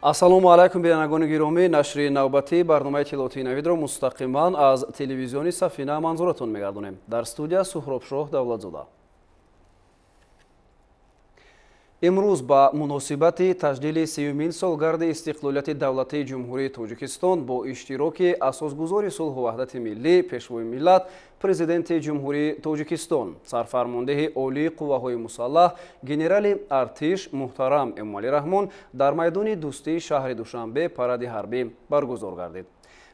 Ассалому алайкум, бинандагони гиромӣ. Нашри навбатии барномаи иттилоотии Навидро мустақиман аз телевизиони Сафина манзуратон мегардонем. Дар студия Суҳробшоҳ Давлатзода. Имрӯз ба муносибати таҷлили сеюмин солгарди истиқлолияти давлатии Ҷумҳурии Тоҷикистон бо иштироки асосгузори сулҳу ваҳдати миллӣ, пешвои миллат, президенти Ҷумҳурии Тоҷикистон, сарфармондеҳи олии қувваҳои мусаллаҳ, генерали артиш муҳтарам Эмомалӣ Раҳмон дар майдони дӯстии шаҳри Душанбе паради ҳарбӣ баргузор гардид.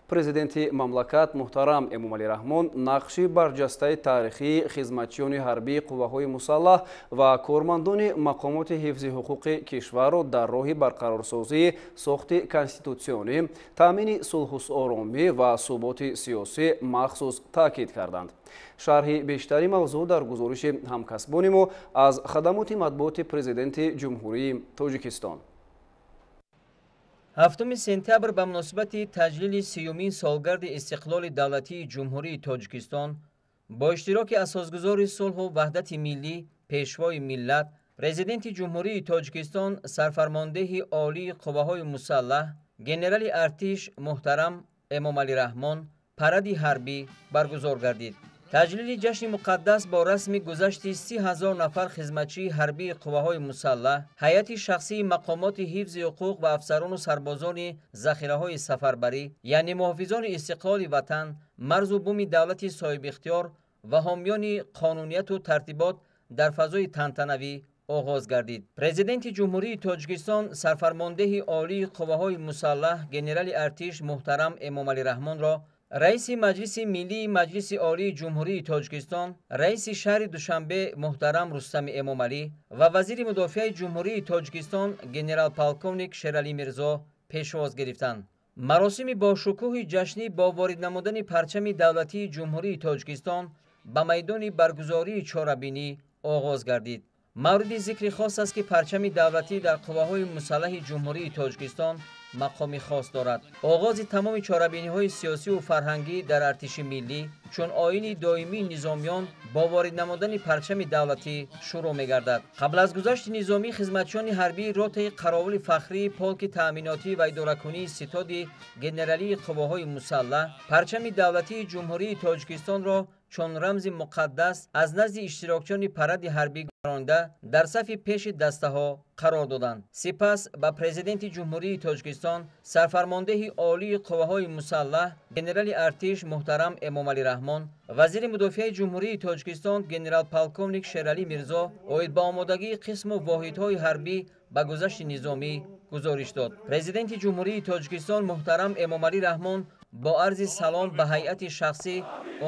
Президенти мамлакат муҳтарам Эмомалӣ Раҳмон нақши барҷастаи таърихии хизматчиёни ҳарбии қувваҳои мусаллаҳ ва кормандони мақомоти ҳифзи ҳуқуқи кишварро дар роҳи барқарорсозии сохти конститутсионӣ, таъмини сулҳу оромӣ ва суботи сиёсӣ махсус таъкид карданд. Шарҳи бештари мавзӯъ дар гузориши ҳамкасбони мо аз хадамоти матбуоти президенти Ҷумҳурии Тоҷикистон. 7 сентябр ба муносибати таҷлили сеюмин солгарди истиқлоли давлатии Ҷумҳурии Тоҷикистон бо иштироки асосгузори сулҳу ваҳдати миллӣ, пешвои миллат, президенти Ҷумҳурии Тоҷикистон, сарфармондеҳи олии қувваҳои мусаллаҳ, генерали артиш муҳтарам Эмомалӣ Раҳмон паради ҳарбӣ баргузор гардид. Таҷлили ҷашни муқаддас бо расми гузашти 30 000 нафар хизматчии ҳарбии қувваҳои мусаллаҳ, ҳайати шахсии мақомоти ҳифзи ҳуқуқ ва афсарону сарбозони захираҳои сафарбарӣ, яъне муҳофизони истиқлоли ватан, марзу буми давлати соҳибихтиёр ва ҳомиёни қонунияту тартибот дар фазои тантанавӣ оғоз гардид. Президенти Ҷумҳурии Тоҷикистон, сарфармондеҳи олии қувваҳои мусаллаҳ, генерали артиш муҳтарам Эмомалӣ Раҳмонро раиси Маҷлиси Миллии Маҷлиси Олии Ҷумҳурии Тоҷикистон, раиси шаҳри Душанбе муҳтарам Рустами Эмомалӣ ва вазири мудофиаи Ҷумҳурии Тоҷикистон генерал-полковник Шералӣ Мирзо пешвоз гирифтанд. Маросими бошукӯҳи ҷашнӣ бо ворид намудани парчами давлатии Ҷумҳурии Тоҷикистон ба майдони баргузории чорабинӣ оғоз гардид. Мавриди зикри хос аст, ки парчами давлатӣ дар қувваҳои мусаллаҳи Ҷумҳурии Тоҷикистон мақоми хос дорад. Оғози тамоми чорабиниҳои сиёсиву фарҳангӣ дар артиши миллӣ чун оини доимии низомиён бо ворид намудани парчами давлатӣ шурӯъ мегардад. Қабл аз гузашти низомӣ хизматчиёни ҳарбии ротаи қаровули фахрии полки таъминотӣ ва идоракунии ситоди генералии қувваҳои мусаллаҳ парчами давлатии Ҷумҳурии Тоҷикистонро чун рамзи муқаддас аз назди иштирокчиёни паради ҳарбӣ гузаронда дар сафи пеши дастаҳо қарор доданд. Сипас ба президенти Ҷумҳурии Тоҷикистон, сарфармондеҳи олии қувваҳои мусаллаҳ, генерали артиш муҳтарам Эмомалӣ Раҳмон, вазири мудофиаи Ҷумҳурии Тоҷикистон генерал-полковник Шералӣ Мирзо оид ба омодагии қисму воҳидҳои ҳарбӣ ба гузашти низомӣ гузориш дод. Президенти Ҷумҳурии Тоҷикистон муҳтарам Эмомалӣ Раҳмон бо арзи салом ба ҳайати шахсӣ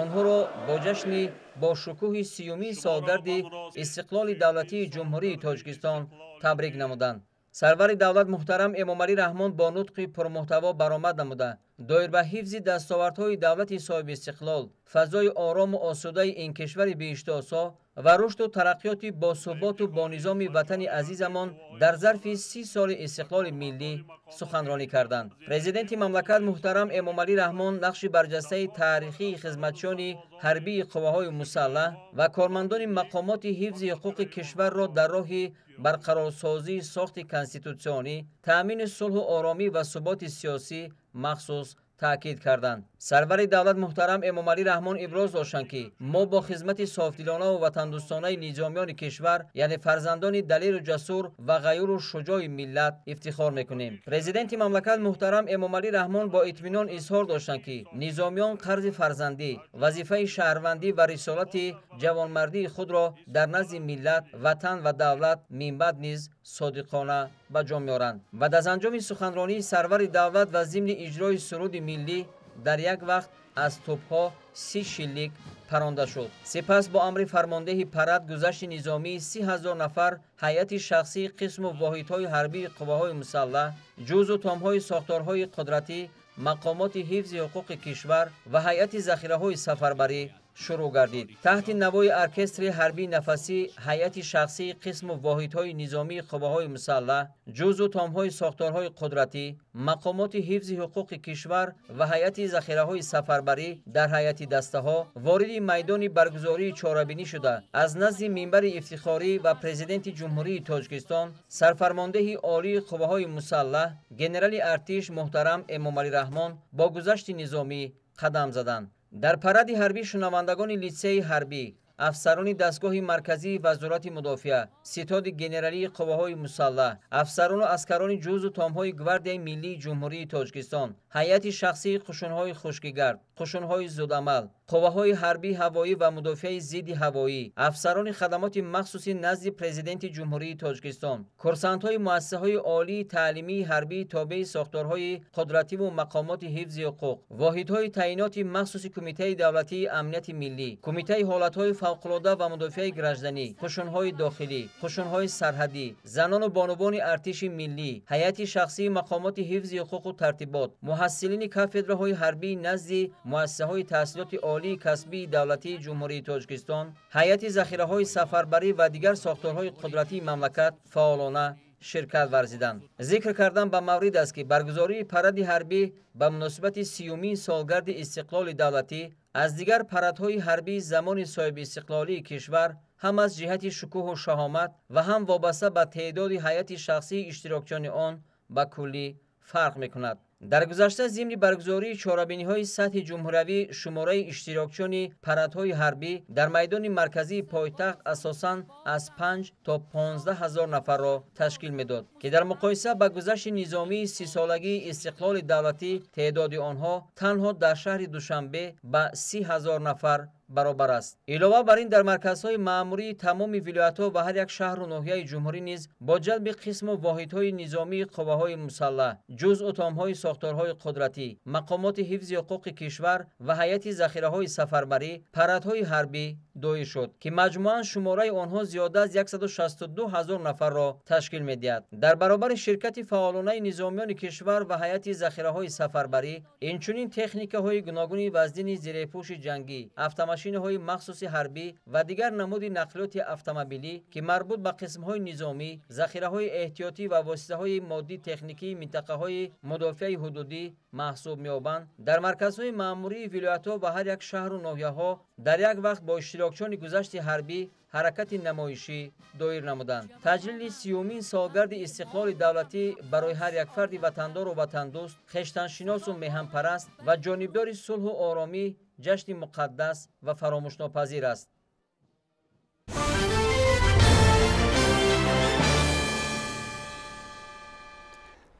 онҳоро бо ҷашни бошукӯҳи сиюмин солгарди истиқлоли давлатии Ҷумҳурии Тоҷикистон табрик намуданд. Сарвари давлат муҳтарам Эмомалӣ Раҳмон бо нутқи пурмуҳтаво баромад намуда, доир ба ҳифзи дастовардҳои давлати соҳибистиқлол, фазои орому осудаи ин кишвари биҳиштосо ва рушду тараққиёти босуботу бонизоми ватани азизамон дар зарфи 30 соли истиқлоли миллӣ суханронӣ карданд. Президенти мамлакат муҳтарам Эмомалӣ Раҳмон нақши барҷастаи таърихии хизматчиёни ҳарбии қувваҳои мусаллаҳ ва кормандони мақомоти ҳифзи ҳуқуқи кишварро дар роҳи барқарорсозии сохти конститутсионӣ, таъмини сулҳу оромӣ ва суботи сиёсӣ махсус таъкид карданд. Сарвари давлат муҳтарам Эмомалӣ Раҳмон иброз доштанд, ки мо бо хизмати софдилонаву ватандӯстонаи низомиёни кишвар, яъне фарзандони далеру ҷасур ва ғайуру шуҷои миллат ифтихор мекунем. Президенти мамлакат муҳтарам Эмомалӣ Раҳмон бо итминон изҳор доштанд, ки низомиён қарзи фарзандӣ, вазифаи шаҳрвандӣ ва рисолати ҷавонмардии худро дар назди миллат, ватан ва давлат минбаъд низ содиқона ба ҷо меоранд. Баъд аз анҷоми суханронии сарвари давлат ва зимни иҷрои суруди миллӣ дар як вақт аз тӯбҳо 30 шиллик паронда шуд. Сипас бо амри фармондеҳи парад гузашти низомии 30 000 нафар ҳайати шахсии қисму воҳидҳои ҳарбии қувваҳои мусаллаҳ, ҷузу томҳои сохторҳои қудратӣ, мақомоти ҳифзи ҳуқуқи кишвар ва ҳайати захираҳои сафарбарӣ шурӯъ гардид. Таҳти навои оркестри ҳарбии нафасӣ, ҳайати шахсии қисму воҳидҳои низомии қувваҳои мусаллаҳ, ҷузъу томҳои сохторҳои қудратӣ, мақомоти ҳифзи ҳуқуқи кишвар ва ҳайати захираҳои сафарбарӣ дар ҳайати дастаҳо вориди майдони баргузории чорабинӣ шуда, аз назди минбари ифтихорӣ ва Президенти Ҷумҳурии Тоҷикистон, сарфармондеҳи олии қувваҳои мусаллаҳ, генерали артиш муҳтарам Эмомалӣ Раҳмон бо гузашти низомӣ қадам заданд. Дар паради ҳарбӣ шунавандагони литсейи ҳарбӣ, афсарони дастгоҳи марказии Вазорати мудофиа, ситоди генералии қувваҳои мусаллаҳ, афсарону аскарони ҷузъу томҳои Гвардияи миллии Ҷумҳурии Тоҷикистон, ҳайати шахсии қушунҳои хушкигард, қушунҳои зудамал, қувваҳои ҳарбии ҳавоӣ ва мудофиаи зидди ҳавоӣ, афсарони хадамоти махсуси назди Президенти Ҷумҳурии Тоҷикистон, курсантҳои муассисаҳои олии таълимии ҳарбии тобеи сохторҳои қудративу мақомоти ҳифзи ҳуқуқ, воҳидҳои таъиноти махсуси Кумитаи давлатии амнияти миллӣ, Кумитаи ҳолатҳои фавқулода ва мудофиаи гражданӣ, қушунҳои дохилӣ, қушунҳои сарҳадӣ, занону бонувони артиши миллӣ, ҳайати шахсии мақомоти ҳифзи ҳуқуқу тартибот, муҳассилини кафедраҳои ҳарбии назди муассисаҳои таҳсилоти олии касбии давлатии Ҷумҳурии Тоҷикистон, ҳайати захираҳои сафарбарӣ ва дигар сохторҳои қудратии мамлакат фаъолона ширкат варзиданд. Зикр кардан ба маврид аст, ки баргузории паради ҳарбӣ ба муносибати 30-умин солгарди истиқлоли давлатӣ аз дигар парадҳои ҳарбии замони соҳибистиқлолии кишвар ҳам аз ҷиҳати шукӯҳу шаҳомат ва ҳам вобаста ба теъдоди ҳайати шахсии иштирокчиёни он ба куллӣ фарқ мекунад. Дар гузашта зимни баргузории чорабиниҳои сатҳи ҷумҳуриявӣ шумораи иштирокчиёни парадҳои ҳарбӣ дар майдони марказии пойтахт асосан аз 5 то 15 ҳазор нафарро ташкил медод, ки дар муқоиса ба гузашти низомии 30-солагии истиқлоли давлатӣ теъдоди онҳо танҳо дар шаҳри Душанбе ба 30 ҳазор нафар баробар аст. Илова бар ин, дар марказҳои маъмурии тамоми вилоятҳо ва ҳар як шаҳру ноҳияи ҷумҳурӣ низ бо ҷалби қисму воҳидҳои низомии қувваҳои мусаллаҳ, ҷузъу томҳои сохторҳои қудратӣ, мақомоти ҳифзи ҳуқуқи кишвар ва ҳайати захираҳои сафарбарӣ парадҳои ҳарбӣ доир шуд, ки маҷмӯан шумораи онҳо зиёда аз 162 ҳазор нафарро ташкил медиҳад. Дар баробари ширкати фаъолонаи низомиёни кишвар ва ҳайати захираҳои сафарбарӣ, инчунин техникаҳои гуногуни вазнини зирепӯши ҷангӣ, автомашинаҳои махсуси ҳарбӣ ва дигар намуди нақлиёти автомобилӣ, ки марбут ба қисмҳои низомӣ, захираҳои эҳтиётӣ ва воситаҳои моддӣ-техникии минтақаҳои мудофиаи ҳудудӣ маҳсуб меёбанд, дар марказҳои маъмурии вилоятҳо ва ҳар як шаҳру ноҳияҳо дар як вақт бо иштирокчиёни гузашти ҳарбӣ ҳаракати намоишӣ доир намуданд. Таҷлили 30-умин солгарди истиқлоли давлатӣ барои ҳар як фарди ватандору ватандӯст, хештаншиносу меҳанпараст ва ҷонибдори сулҳу оромӣ ҷашни муқаддас ва фаромӯшнопазир аст.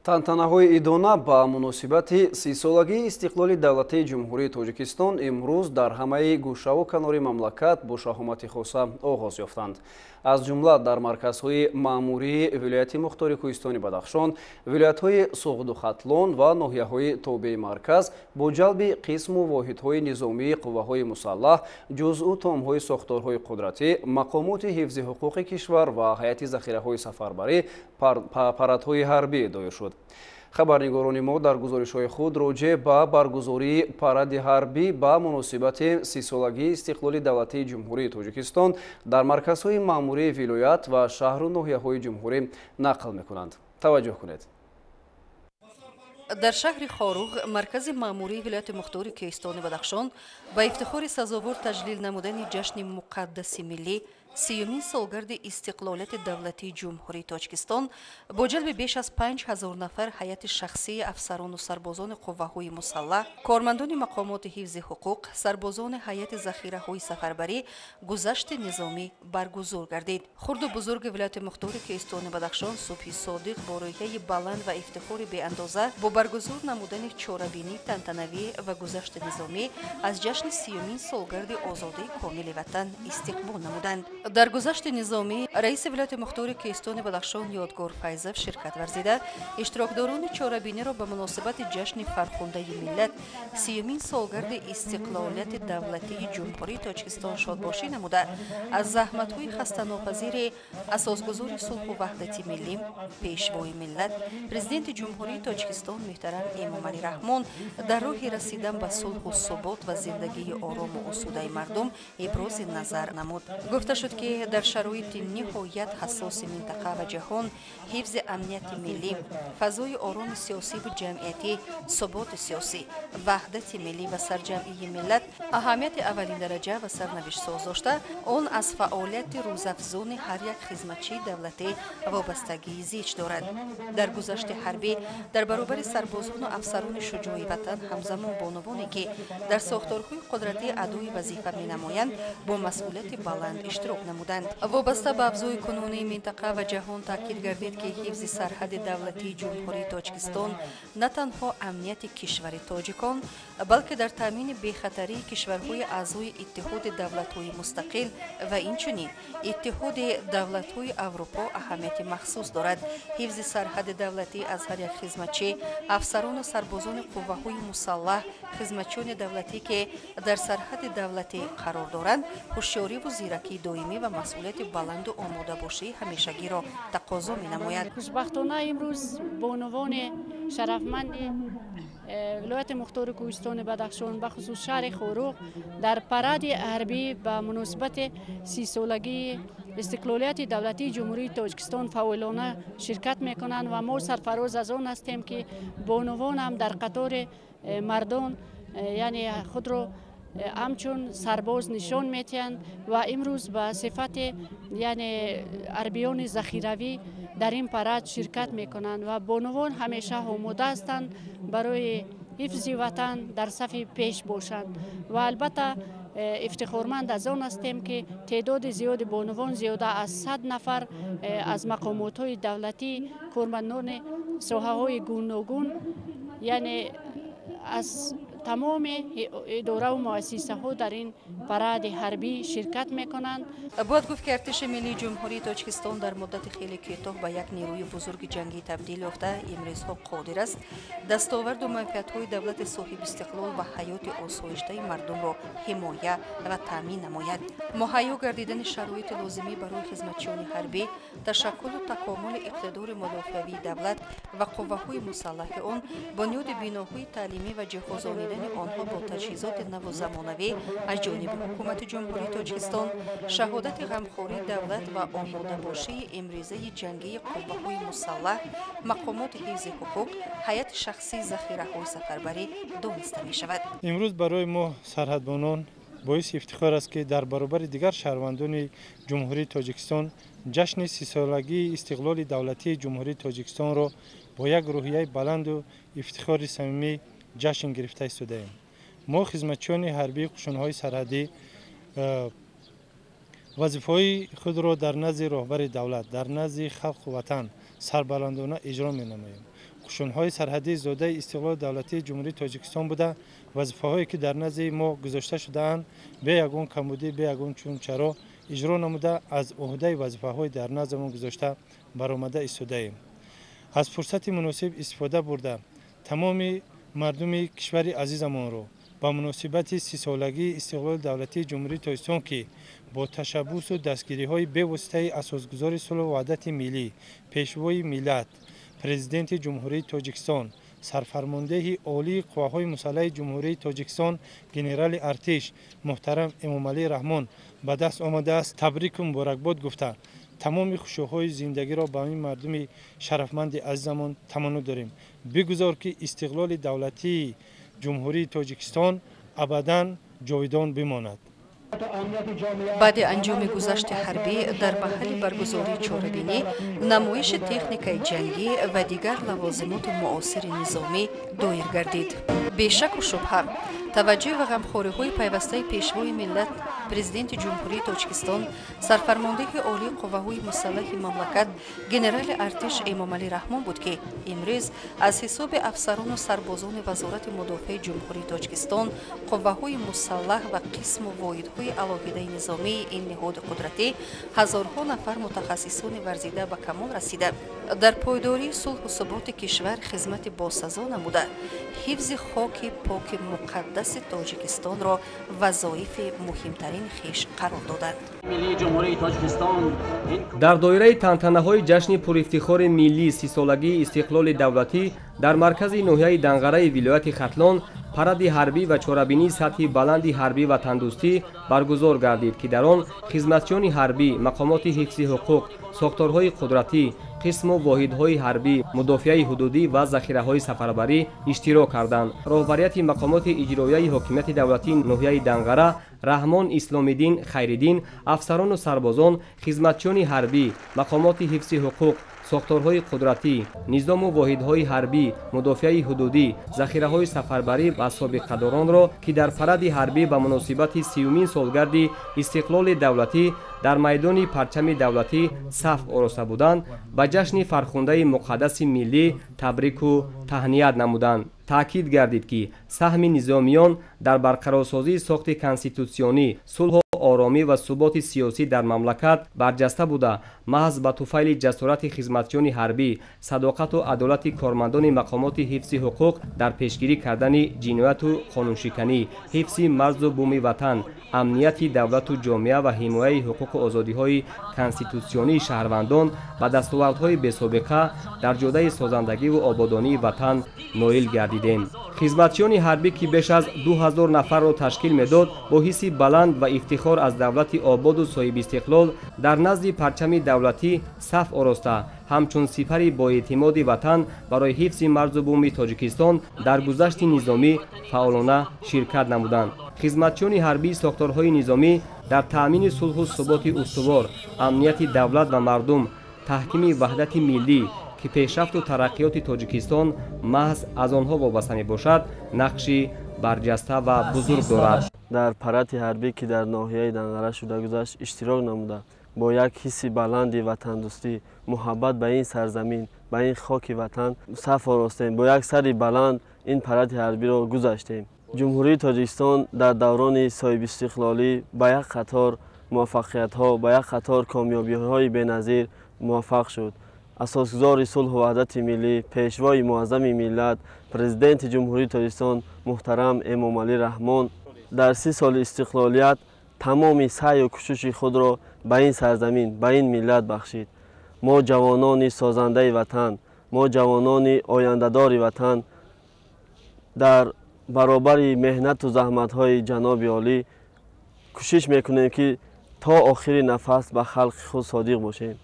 Тантанаҳои идона ба муносибати 30-солагии истиқлоли давлатии Ҷумҳурии Тоҷикистон имрӯз дар ҳамаи гӯшаву канори мамлакат бо шаҳомати хоса оғоз ёфтанд. Аз ҷумла дар марказҳои маъмурии вилояти мухтори Кӯҳистони Бадахшон, вилоятҳои Суғду Хатлон ва ноҳияҳои тобеи марказ бо ҷалби қисму воҳидҳои низомии қувваҳои мусаллаҳ, ҷузъу томҳои сохторҳои қудратӣ, мақомоти ҳифзи ҳуқуқи кишвар ва ҳайати захираҳои сафарбарӣ парадҳои ҳарбӣ доир шуд. Хабарнигорони мо дар гузоришҳои худ роҷеъ ба баргузории паради ҳарбӣ ба муносибати 30-солагии истиқлоли давлатии Ҷумҳурии Тоҷикистон дар марказҳои маъмурии вилоят ва шаҳру ноҳияҳои ҷумҳурӣ нақл мекунанд. Таваҷҷӯҳ кунед. Дар шаҳри Хоруғ, маркази маъмурии вилояти мухтори Кӯҳистони Бадахшон, ба ифтихори сазовор таҷлил намудани ҷашни муқаддаси миллӣ, 30-умин солгарди истиқлолияти давлатии Ҷумҳурии Тоҷикистон бо ҷалби беш аз 5000 нафар ҳайати шахсии афсарону сарбозони қувваҳои мусаллаҳ, кормандони мақомоти ҳифзи ҳуқуқ, сарбозони ҳайати захираҳои сафарбарӣ гузашти низомӣ баргузор гардид. Хурду бузурги вилояти мухтори Кӯҳистони Бадахшон субҳи содиқ бо рӯҳияи баланд ва ифтихори беандоза бо баргузор намудани чорабинии тантанавӣ ва гузашти низомӣ аз ҷашни 30-умин солгарди озодии комили ватан истиқбол намуданд. Дар гузашти низомӣ раиси вилояти мухтори Кӯҳистони Бадахшон Ёдгор Файзов ширкат варзида, иштирокдорони чорабиниро ба муносибати ҷашни фархундаи миллат, 30-юмин солгарди истиқлолияти давлатии Ҷумҳурии Тоҷикистон шодбошӣ намуда, аз заҳматҳои хастанопазири асосгузори сулҳу ваҳдати миллӣ, Пешвои миллат, Президенти Ҷумҳурии Тоҷикистон муҳтарам Эмомалӣ Раҳмон дар роҳи расидан ба сулҳу субот ва зиндагии орому осудаи мардум ибрози назар намуд. Гуфта шуд, ки дар шароити ниҳоят ҳассоси минтақа ва ҷаҳон ҳифзи амнияти миллӣ, фазои ороми сиёсиву ҷамъиятӣ, суботи сиёсӣ, ваҳдати миллӣ ва сарҷамъии миллат аҳамияти аввалиндараҷа ва сарнавиштсоз дошта, он аз фаъолияти рӯзафзуни ҳар як хизматчии давлатӣ вобастагии зич дорад. Дар гузашти ҳарбӣ дар баробари сарбозону афсарони шуҷои ватан ҳамзамон бонувоне, ки дар сохторҳои қудратӣ адои вазифа менамоянд, бо масъулияти баланд иштирок намуданд. Вобаста ба авзои кунунии минтақа ва ҷаҳон таъкид гардид, ки ҳифзи сарҳади давлатии Ҷумҳурии Тоҷикистон на танҳо амнияти кишвари тоҷикон, балки дар таъмини бехатарии кишварҳои аъзои Иттиҳоди давлатҳои мустақил ва инчунин Иттиҳоди давлатҳои Аврупо аҳамияти махсус дорад. Ҳифзи сарҳади давлатӣ аз ҳар як хизматчӣ, афсарону сарбозони қувваҳои мусаллаҳ, хизматчиёни давлатӣ, ки дар сарҳади давлатӣ қарор доранд, ҳушёриву зиракии доимӣ ва масъулияти баланду омодабошии ҳамешагиро тақозо менамояд. Хушбахтона имрӯз бонувони шарафманди вилояти мухтори Кӯҳистони Бадахшон, бахусус шаҳри Хоруғ, дар паради ҳарбӣ ба муносибати 30-солагии истиқлолияти давлатии Ҷумҳурии Тоҷикистон фаъолона ширкат мекунанд ва мо сарфароз аз он ҳастем, ки бонувонам дар қатори мардон, яъне худро ҳамчун сарбоз нишон метиҳанд ва имрӯз ба сифати, яъне, ҳарбиёни захиравӣ дар ин парад ширкат мекунанд ва бонувон ҳамеша омода ҳастанд барои ҳифзи ватан дар сафи пеш бошанд. Ва албатта ифтихорманд аз он ҳастем, ки теъдоди зиёди бонувон, зиёда аз 100 нафар, аз мақомотҳои давлатӣ, кормандони соҳаҳои гуногун, яъне аз тамоми идораву муассисаҳо дар ин паради ҳарбӣ ширкат мекунанд. Бояд гуфт, ки Артиши миллии Ҷумҳурии Тоҷикистон дар муддати хеле кӯтоҳ ба як нерӯи бузурги ҷангӣ табдил ёфта, имрӯзҳо қодир аст дастоварду манфиатҳои давлати соҳибистиқлол ва ҳаёти осоиштаи мардумро ҳимоя ва таъмин намояд. Муҳайё гардидани шароити лозимӣ барои хизматчиёни ҳарбӣ, ташаккулу такомули иқтидори мудофиавии давлат ва қувваҳои мусаллаҳи он, бунёди биноҳои таълимӣ ва ҷиҳозонидани онҳо бо таҷҳизоти наву замонавӣ аз ҷониби Ҳукумати Ҷумҳурии Тоҷикистон шаҳодати ғамхории давлат ва омодабошии имрӯзаи ҷангии қувваҳои мусаллаҳ, мақомоти ҳифзи ҳуқуқ, ҳайати шахсии захираҳои сафарбарӣ дониста мешавад. Имрӯз барои мо сарҳадбонон боиси ифтихор аст, ки дар баробари дигар шаҳрвандони Ҷумҳурии Тоҷикистон ҷашни 30-солагии истиқлоли давлатии Ҷумҳурии Тоҷикистонро бо як рӯҳияи баланду ифтихори самимӣ ҷашн гирифта истодаем. Мо, хизматчиёни ҳарбии қушунҳои сарҳадӣ, вазифаҳои худро дар назди роҳбари давлат, дар назди халқу ватан сарбаландона иҷро менамоем. Қушунҳои сарҳадии зодаи истиқлоли давлатии Ҷумҳурии Тоҷикистон буда, вазифаҳое, ки дар назди мо гузошта шудаанд, бе ягон камбудӣ, бе ягон чунчаро иҷро намуда, аз ӯҳдаи вазифаҳои дар назди мо гузошта баромада истодаем. Аз фурсати муносиб истифода бурда, тамоми мардуми кишвари азизамонро ба муносибати 30-солагии истиқлоли давлатии Ҷумҳурии Тоҷикистон, ки бо ташаббусу дастгириҳои бевоситаи асосгузори сулҳу ваҳдати миллӣ, Пешвои миллат, Президенти Ҷумҳурии Тоҷикистон, сарфармондеҳи олии қувваҳои мусаллаҳи Ҷумҳурии Тоҷикистон, генерали артиш муҳтарам Эмомалӣ Раҳмон ба даст омадааст, табрику муборакбод гуфта, тамоми хушиҳои зиндагиро ба ин мардуми шарафманди азизамон таманно дорем. Бигузор, ки истиқлоли давлатии Ҷумҳурии Тоҷикистон абадан ҷовидон бимонад. Баъди анҷоми гузашти ҳарбӣ дар маҳалли баргузории чорабинӣ намоиши техникаи ҷангӣ ва дигар лавозимоти муосири низомӣ доир гардид. Бешаку шубҳа, Таваҷҷӯҳ ва ғамхориҳои пайвастаи Пешвои миллат, Президенти Ҷумҳурии Тоҷикистон, Сарфармондеҳи Олии Қувваҳои Мусаллаҳи мамлакат, генерали артиш Эмомалӣ Раҳмон буд, ки имрӯз аз ҳисоби афсарону сарбозони Вазорати мудофиаи Ҷумҳурии Тоҷикистон, қувваҳои мусаллаҳ ва қисму воҳидҳои алоҳидаи низомии ин ниҳоди қудратӣ ҳазорҳо нафар мутахассисони варзида ба камол расида, дар пойдории сулҳу суботи кишвар хизмати босазо намуда, ҳифзи хоки поки муқаддаси Тоҷикистонро вазоифи муҳимтарин хеш қарор доданд. Дар доираи тантанаҳои ҷашни пурифтихори миллии 30-солагии истиқлоли давлатӣ дар маркази ноҳияи Данғараи вилояти Хатлон паради ҳарбӣ ва чорабинии сатҳи баланди ҳарбӣ ватандӯстӣ баргузор гардид, ки дар он хизматчиёни ҳарбӣ, мақомоти ҳифзи ҳуқуқ, сохторҳои қудратӣ, қисму воҳидҳои ҳарбӣ, мудофиаи ҳудудӣ ва захираҳои сафарбарӣ иштирок карданд. Роҳбарияти мақомоти иҷроияи ҳокимияти давлатии ноҳияи Данғара Раҳмон Исломиддин Хайриддин, афсарону сарбозон, хизматчиёни ҳарбӣ, мақомоти ҳифзи ҳуқуқ, сохторҳои қудратӣ, низому воҳидҳои ҳарбӣ, мудофиаи ҳудудӣ, захираҳои сафарбарӣ ва собиқадоронро, ки дар паради ҳарбӣ ба муносибати 30-умин солгарди истиқлоли давлатӣ дар майдони парчами давлатӣ саф ороста буданд, ба ҷашни фархундаи муқаддаси миллӣ табрику таҳният намуданд. Таъкид гардид, ки саҳми низомиён дар барқарорсозии сохти конститутсионӣ, сулҳу оромӣ ва суботи сиёсӣ дар мамлакат барҷаста буда, маҳз ба туфайли ҷасорати хизматчиёни ҳарбӣ, садоқату адолати кормандони мақомоти ҳифзи ҳуқуқ дар пешгирӣ кардани ҷинояту қонуншиканӣ, ҳифзи марзу буми ватан, амнияти давлату ҷомеа ва ҳимояи ҳуқуқу озодиҳои конститутсионии шаҳрвандон ба дастовардҳои бесобиқа дар ҷодаи созандагиву ободонии ватан ноил гардидем. Хизматчиёни ҳарбӣ, ки беш аз 2000 нафарро ташкил медод, бо ҳисси баланд ва ифтихор аз давлати ободу соҳибистиқлол дар назди парчами давлатӣ саф ороста, ҳамчун сипари боэътимоди ватан барои ҳифзи марзу буми Тоҷикистон дар гузашти низомӣ фаъолона ширкат намуданд. Хизматчиёни ҳарбии сохторҳои низомӣ дар таъмини сулҳу суботи устувор, амнияти давлат ва мардум, таҳкими ваҳдати миллӣ, ки пешрафту тараққиёти Тоҷикистон маҳз аз онҳо вобаста мебошад, нақши барҷаста ва бузург дорад. Дар паради ҳарбӣ, ки дар ноҳияи Данғара шуда гузашт, иштирок намуда, бо як ҳисси баланди ватандӯстӣ, муҳаббат ба ин сарзамин, ба ин хоки ватан саф оростем, бо як сари баланд ин паради ҳарбиро гузаштем. Ҷумҳурии Тоҷикистон дар даврони соҳибистиқлолӣ ба як қатор муваффақиятҳо, ба як қатор комёбиҳои беназир муваффақ шуд. Асосгузори сулҳу ваҳдати миллӣ, Пешвои муаззами миллат, Президенти Ҷумҳурии Тоҷикистон муҳтарам Эмомалӣ Раҳмон дар 30 соли истиқлолият тамоми саъю кӯшиши худро ба ин сарзамин, ба ин миллат бахшид. Мо ҷавонони созандаи ватан, мо ҷавонони ояндадори ватан дар баробари меҳнату заҳматҳои ҷаноби олӣ кӯшиш мекунем, ки то охири нафас ба халқи худ содиқ бошем.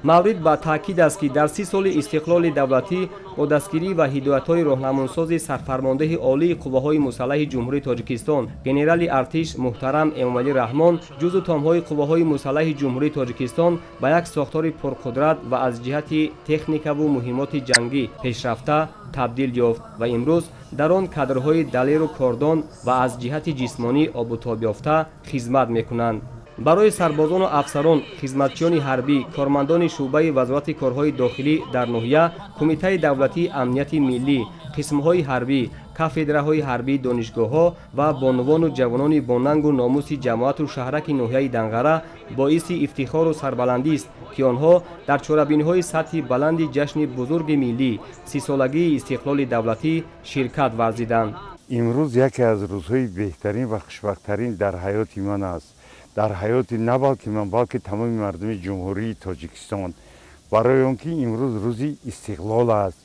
Маврид ба таъкид аст, ки дар 30 соли истиқлоли давлатӣ бо дастгирӣ ва ҳидоятҳои роҳнамонсози Сарфармондеҳи Олии Қувваҳои Мусаллаҳи Ҷумҳурии Тоҷикистон, генерали артиш муҳтарам Эмомалӣ Раҳмон, ҷузъу томҳои Қувваҳои Мусаллаҳи Ҷумҳурии Тоҷикистон ба як сохтори пурқудрат ва аз ҷиҳати техникаву муҳиммоти ҷангӣ пешрафта табдил ёфт ва имрӯз дар он кадрҳои далеру кордон ва аз ҷиҳати ҷисмонӣ обутобёфта хизмат мекунанд. Барои сарбозону афсарон, хизматчиёни ҳарбӣ, кормандони шӯъбаи Вазорати корҳои дохилӣ дар ноҳия, Кумитаи давлатии амнияти миллӣ, қисмҳои ҳарбӣ, кафедраҳои ҳарбии донишгоҳҳо ва бонувону ҷавонони бонангу номуси ҷамоату шаҳраки ноҳияи Данғара боиси ифтихору сарбаландист, ки онҳо дар чорабиниҳои сатҳи баланди ҷашни бузурги миллӣ, 30-солагии истиқлоли давлатӣ ширкат варзиданд. Имрӯз яке аз рӯзҳои беҳтарин ва хушбахттарин дар ҳаёти ман аст. Дар ҳаёти на балки ман, балки тамоми мардуми Ҷумҳурии Тоҷикистон. Барои он ки имрӯз рӯзи истиқлол аст.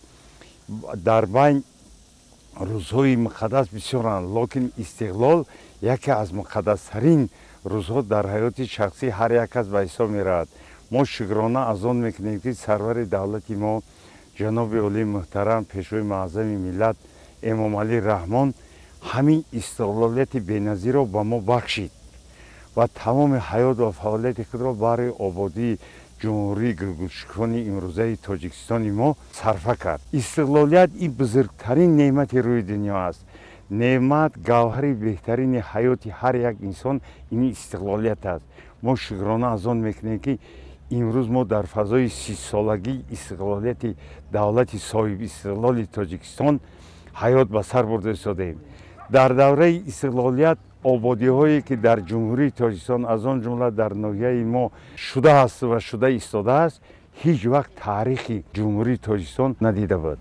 Дар байн рӯзҳои муқаддас бисёранд, лекин истиқлол яке аз муқаддастарин рӯзҳо дар ҳаёти шахсии ҳар як кас ба ҳисоб меравад. Мо шукрона аз он мекунем, ки сарвари давлати мо ҷаноби олии муҳтарам, Пешвои муаззами миллат Эмомалӣ Раҳмон ҳамин истиқлолияти беназирро ба мо бахшид ва тамоми ҳаёт ва фаъолияти худро барои ободии ҷумҳурии гулгулшукуфони имрӯзаи Тоҷикистони мо сарфа кард. Истиқлолият ин бузургтарин неъмати рӯи дунё аст. Неъмат, гавҳари беҳтарини ҳаёти ҳар як инсон ин истиқлолият аст. Мо шукрона аз он мекунем, ки имрӯз мо дар фазои 30-солагии истиқлолияти давлати соҳибистиқлоли Тоҷикистон ҳаёт ба сар бурда истодаем. Дар давраи истиқлолият ободиҳое ки дар Ҷумҳурии Тоҷикистон, аз он ҷумла дар ноҳияи мо шудааст ва шуда истодааст, ҳеҷ вақт таърихи Ҷумҳурии Тоҷикистон надида буд.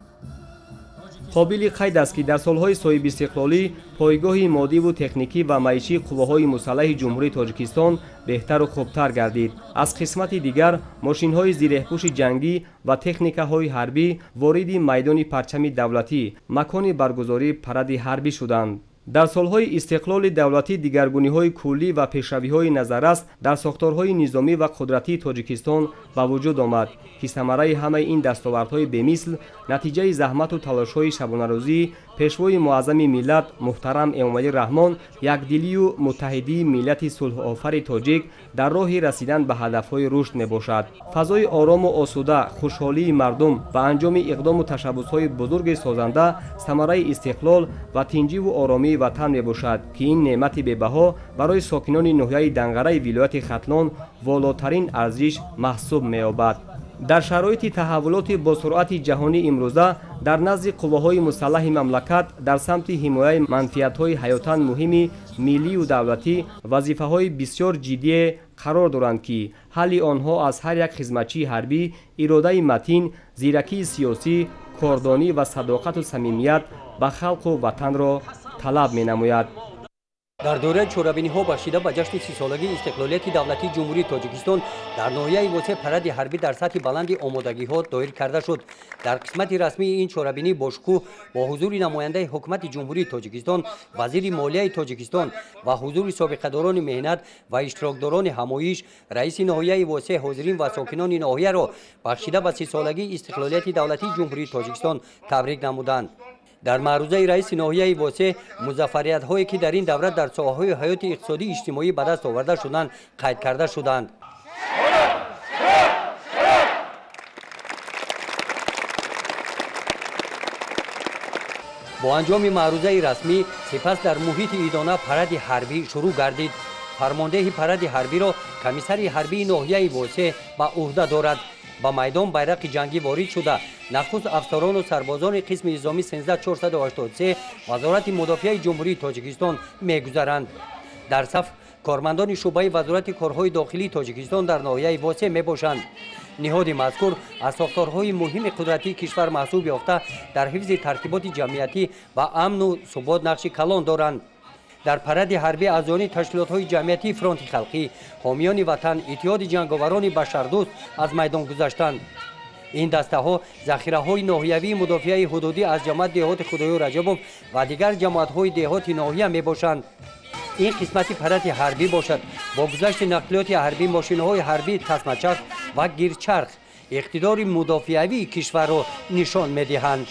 Қобили қайд аст, ки дар солҳои соҳибистиқлолӣ пойгоҳи моддиву техникӣ ва маишии қувваҳои мусаллаҳи Ҷумҳурии Тоҷикистон беҳтару хубтар гардид. Аз қисмати дигар, мошинҳои зиреҳпӯши ҷангӣ ва техникаҳои ҳарбӣ вориди майдони парчами давлатӣ, макони баргузории паради ҳарбӣ шуданд. Дар солҳои истиқлоли давлатӣ дигаргуниҳои куллӣ ва пешравиҳои назаррас дар сохторҳои низомӣ ва қудратии Тоҷикистон ба вуҷуд омад, ки самараи ҳамаи ин дастовардҳои бемисл натиҷаи заҳмату талошҳои шабонарӯзии Пешвои муаззами миллат муҳтарам Эмомалӣ Раҳмон, якдилию муттаҳидии миллати сулҳофари тоҷик дар роҳи расидан ба ҳадафҳои рушд мебошад. Фазои орому осуда, хушҳолии мардум ва анҷоми иқдому ташаббусҳои бузурги созанда самараи истиқлол ва тинҷиву оромии ватан мебошад, ки ин неъмати бебаҳо барои сокинони ноҳияи Данғараи вилояти Хатлон волотарин арзиш маҳсуб меёбад. Дар шароити таҳаввулоти босуръати ҷаҳонӣ имрӯза дар назди қувваҳои мусаллаҳи мамлакат дар самти ҳимояи манфиатҳои ҳаётан муҳими миллию давлатӣ вазифаҳои бисёр ҷиддие қарор доранд, ки ҳалли онҳо аз ҳар як хизматчии ҳарбӣ иродаи матин, зиракии сиёсӣ, кордонӣ ва садоқату самимият ба халқу ватанро талаб менамояд. Дар доираи чорабиниҳо бахшида ба ҷашни 30-солагии истиқлолияти давлатии Ҷумҳурии Тоҷикистон дар ноҳияи Восеъ паради ҳарбӣ дар сатҳи баланди омодагиҳо доир карда шуд. Дар қисмати расмии ин чорабинӣ бошукӯҳ бо ҳузури намояндаи ҳукумати Ҷумҳурии Тоҷикистон, вазири молияи Тоҷикистон ва ҳузури собиқадорони меҳнат ва иштирокдорони ҳамоиш, раиси ноҳияи Восеъ ҳозирин ва сокинони ноҳияро бахшида ба 30-солагии истиқлолияти давлатии Ҷумҳурии Тоҷикистон табрик намуданд. Дар маърузаи раиси ноҳияи Восеъ музаффариятҳое ки дар ин давра дар соҳаҳои ҳаёти иқтисодию иҷтимоӣ ба даст оварда шуданд, қайд карда шуданд. Бо анҷоми маърузаи расмӣ сипас дар муҳити идона паради ҳарбӣ шурӯъ гардид. Фармондеҳи паради ҳарбиро комиссари ҳарбии ноҳияи Восеъ ба ӯҳда дорад. Ба майдон байрақи ҷангӣ ворид шуда, нахуст афсарону сарбозони қисми низомӣ 13483 Вазорати мудофиаи Ҷумҳурии Тоҷикистон мегузаранд. Дар саф кормандони шӯъбаи Вазорати корҳои дохилии Тоҷикистон дар ноҳияи Восеъ мебошанд. Ниҳоди мазкур аз сохторҳои муҳими қудратии кишвар маҳсуб ёфта, дар ҳифзи тартиботи ҷамъиятӣ ва амну субот нақши калон доранд. Дар паради ҳарбӣ аъзоёни ташкилотҳои ҷамъиятии фронти халқӣ, ҳомиёни ватан, иттиҳоди ҷанговарони башардӯст аз майдон гузаштанд. Ин дастаҳо захираҳои ноҳиявии мудофиаи ҳудудӣ аз ҷамоат деҳоти Худоёр Раҷабов ва дигар ҷамоатҳои деҳоти ноҳия мебошанд. Ин қисмати паради ҳарбӣ бошад бо гузашти нақлиёти ҳарбӣ, мошинҳои ҳарбии тасмачарх ва гирчарх иқтидори мудофиавии кишварро нишон медиҳанд.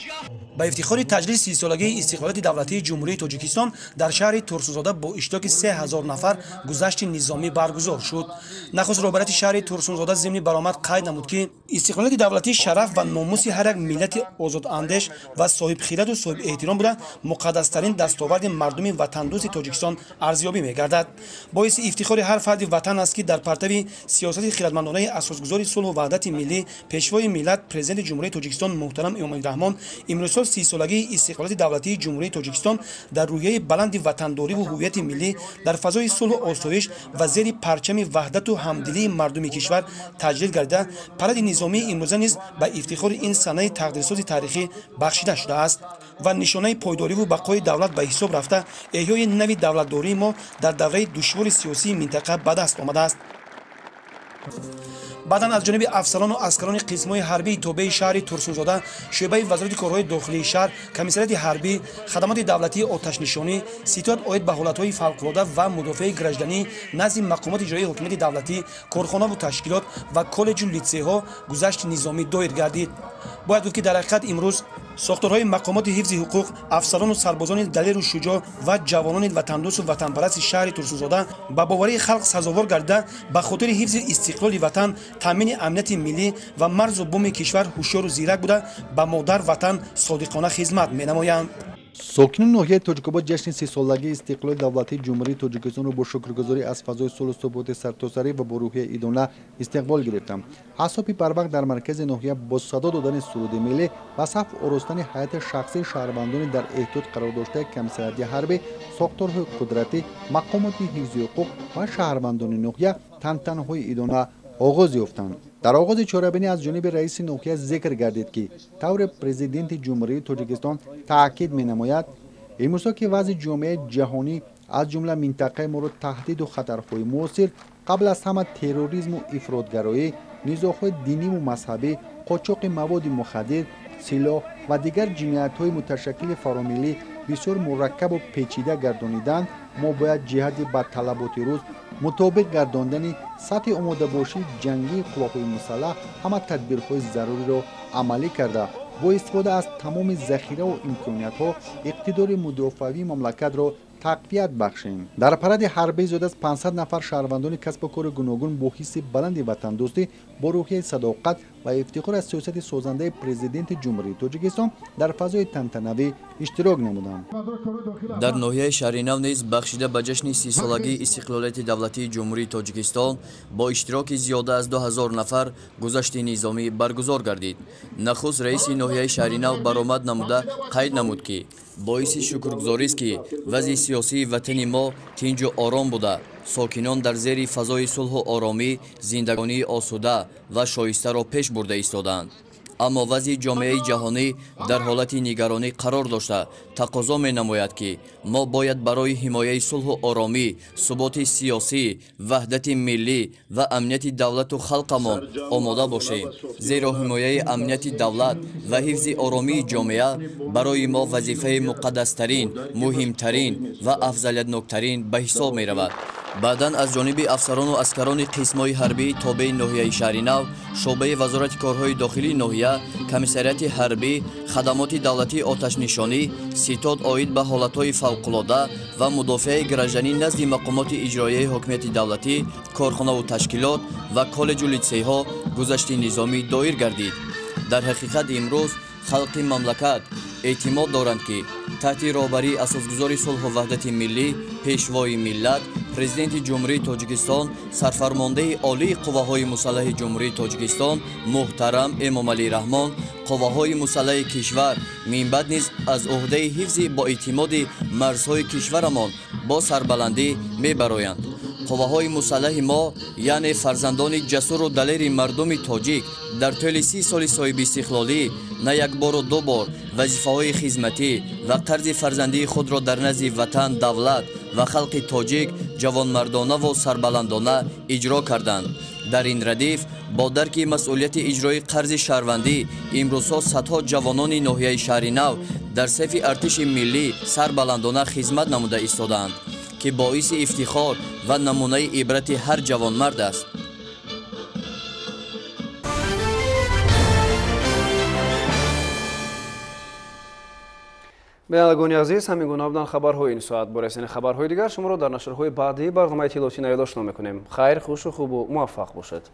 Ба ифтихори таҷлили 30-солагии истиқлолияти давлатии Ҷумҳурии Тоҷикистон дар шаҳри Турсунзода бо иштироки 3000 нафар гузашти низомӣ баргузор шуд. Нахуст роҳбарияти шаҳри Турсунзода зимни баромад қайд намуд, ки истиқлолияти давлатӣ шараф ва номуси ҳар як миллати озодандеш ва соҳибхираду соҳибэҳтиром буда, муқаддастарин дастоварди мардуми ватандӯсти Тоҷикистон арзёбӣ мегардад. Боиси ифтихори ҳар фарди ватан аст, ки дар партави сиёсати хиратмандонаи асосгузори сулҳу ваҳдати миллӣ, Пешвои миллат, Президенти Ҷумҳурии Тоҷикистон муҳтарам Эмомалӣ Раҳмон имрӯзҳо 30-солагии истиқлолияти давлатии Ҷумҳурии Тоҷикистон дар рӯҳияи баланди ватандориву ҳуввияти миллӣ, дар фазои сулҳу осоиш ва зери парчами ваҳдату ҳамдилии мардуми кишвар таҷлил гардида, паради низомии имрӯза низ ба ифтихори ин санаи тақдирсози таърихӣ бахшида шудааст ва нишонаи пойдориву бақои давлат ба ҳисоб рафта, эҳёи нави давлатдории мо дар давраи душвори сиёсии минтақа ба даст омадааст. Баъдан аз ҷониби афсарону аскарони қисмҳои ҳарбии тобеи шаҳри Турсунзода, шӯъбаи Вазорати корҳои дохилии шаҳр, комиссариати ҳарбӣ, хадамоти давлатии оташнишонӣ, ситод оид ба ҳолатҳои фавқулода ва мудофиаи гражданӣ назди мақомоти иҷроии ҳокимияти давлатӣ, корхонаву ташкилот ва коллеҷу литсейҳо гузашти низомӣ доир гардид. Бояд гуфт, ки дар ҳақиқат имрӯз сохторҳои мақомоти ҳифзи ҳуқуқ, афсарону сарбозони далеру шуҷоъ ва ҷавонони ватандӯсту ватанпарасти шаҳри Турсунзода ба боварии халқ сазовор гардида, ба хотири ҳифзи истиқлоли ватан, таъмини амнияти миллӣ ва марзу буми кишвар ҳушёру зирак буда, ба модар ватан содиқона хизмат менамоянд. Сокинони ноҳияи Тоҷикобод ҷашни сисолагии истиқлоли давлатии Ҷумҳурии Тоҷикистонро бо шукргузорӣ аз фазои сулҳу суботи сартосарӣ ва бо рӯҳияи идона истиқбол гирифтанд. Аз субҳи барвақт дар маркази ноҳия бо садо додани суруди миллӣ ва саф оростани ҳайати шахсии шаҳрвандони дар эҳтиёт қарор доштаи комиссариати ҳарбӣ, сохторҳои қудратӣ, мақомоти ҳифзи ҳуқуқ ва шаҳрвандони ноҳия тантанаҳои идона оғоз ёфтанд. Дар оғози чорабинӣ аз ҷониби раиси ноҳия зикр гардид, ки тавре президенти Ҷумҳурии Тоҷикистон таъкид менамояд, имрӯзҳо ки вазъи ҷомеаи ҷаҳонӣ аз ҷумла минтақаи моро таҳдиду хатарҳои муосир, қабл аз ҳама терроризму ифротгароӣ, низоъҳои диниву мазҳабӣ, қочоқи маводи мухаддир, силоҳ ва дигар ҷиноятҳои муташаккили фаромиллӣ бисёр мураккабу печида гардониданд, мо бояд ҷиҳати ба талаботи рӯз мутобиқ гардондани сатҳи омодабошии ҷангии қувваҳои мусаллаҳ ҳама тадбирҳои заруриро амалӣ карда, бо истифода аз тамоми захираву имкониятҳо иқтидори мудофиавии мамлакатро тақвият бахшем. Дар паради ҳарбӣ зиёд аз 500 нафар шаҳрвандони касбу кори гуногун бо ҳисси баланди ватандӯстӣ, бо рӯҳияи садоқат ва ифтихор аз сиёсати созандаи президенти Ҷумҳурии Тоҷикистон дар фазои тантанавӣ иштирок намуданд. Дар ноҳияи Шаҳринав низ бахшида ба ҷашни сисолагии истиқлолияти давлатии Ҷумҳурии Тоҷикистон бо иштироки зиёда аз 2000 нафар гузашти низомӣ баргузор гардид. Нахуст раиси ноҳияи Шаҳринав баромад намуда қайд намуд, ки боиси шукргузорист, ки вазъи сиёсии ватани мо тинҷу ором буда, сокинон дар зери фазои сулҳу оромӣ зиндагонии осуда ва шоистаро пеш бурда истодаанд. Аммо вазъи ҷомеаи ҷаҳонӣ дар ҳолати нигаронӣ қарор дошта, тақозо менамояд, ки мо бояд барои ҳимояи сулҳу оромӣ, суботи сиёсӣ, ваҳдати миллӣ ва амнияти давлату халқамон омода бошем, зеро ҳимояи амнияти давлат ва ҳифзи оромии ҷомеа барои мо вазифаи муқаддастарин, муҳимтарин ва афзалиятноктарин ба ҳисоб меравад. Баъдан аз ҷониби афсарону аскарони қисмҳои ҳарбии тобеи ноҳияи Шаҳринав, шӯъбаи вазорати корҳои дохилии ноҳия, комиссариати ҳарбӣ, хадамоти давлатии оташнишонӣ, ситод оид ба ҳолатҳои фавқулода ва мудофиаи гражданӣ назди мақомоти иҷроияи ҳокимияти давлатӣ, корхонаву ташкилот ва коллеҷу литсейҳо гузашти низомӣ доир гардид. Дар ҳақиқат имрӯз халқи мамлакат эътимод доранд, ки таҳти роҳбарии асосгузори сулҳу ваҳдати миллӣ, пешвои миллат, президенти Ҷумҳурии Тоҷикистон, сарфармондаи олии қувваҳои мусаллаҳи Ҷумҳурии Тоҷикистон муҳтарам Эмомалӣ Раҳмон, қувваҳои мусаллаҳи кишвар минбаъд низ аз ӯҳдаи ҳифзи боэътимоди марзҳои кишварамон бо сарбаландӣ мебароянд. Қувваҳои мусаллаҳи мо, яъне фарзандони ҷасуру далери мардуми тоҷик, дар тӯли 30 соли соҳибистиқлолӣ на як бору ду бор вазифаҳои хизматӣ ва қарзи фарзандии худро дар назди ватан, давлат ва халқи тоҷик ҷавонмардонаву сарбаландона иҷро карданд. Дар ин радиф бо дарки масъулияти иҷрои қарзи шаҳрвандӣ имрӯзҳо садҳо ҷавонони ноҳияи Шаҳринав дар сафи артиши миллӣ сарбаландона хизмат намуда истодаанд, ки боиси ифтихор ва намунаи ибрати ҳар ҷавонмард аст. Бинандагони азиз, ҳамин гуна буданд хабарҳои ин соат. Бо расидани хабарҳои дигар шуморо дар нашрҳои баъдии барномаи иттилоотӣ навид ошно мекунем. Хайр, хушу хубу муваффақ бошед.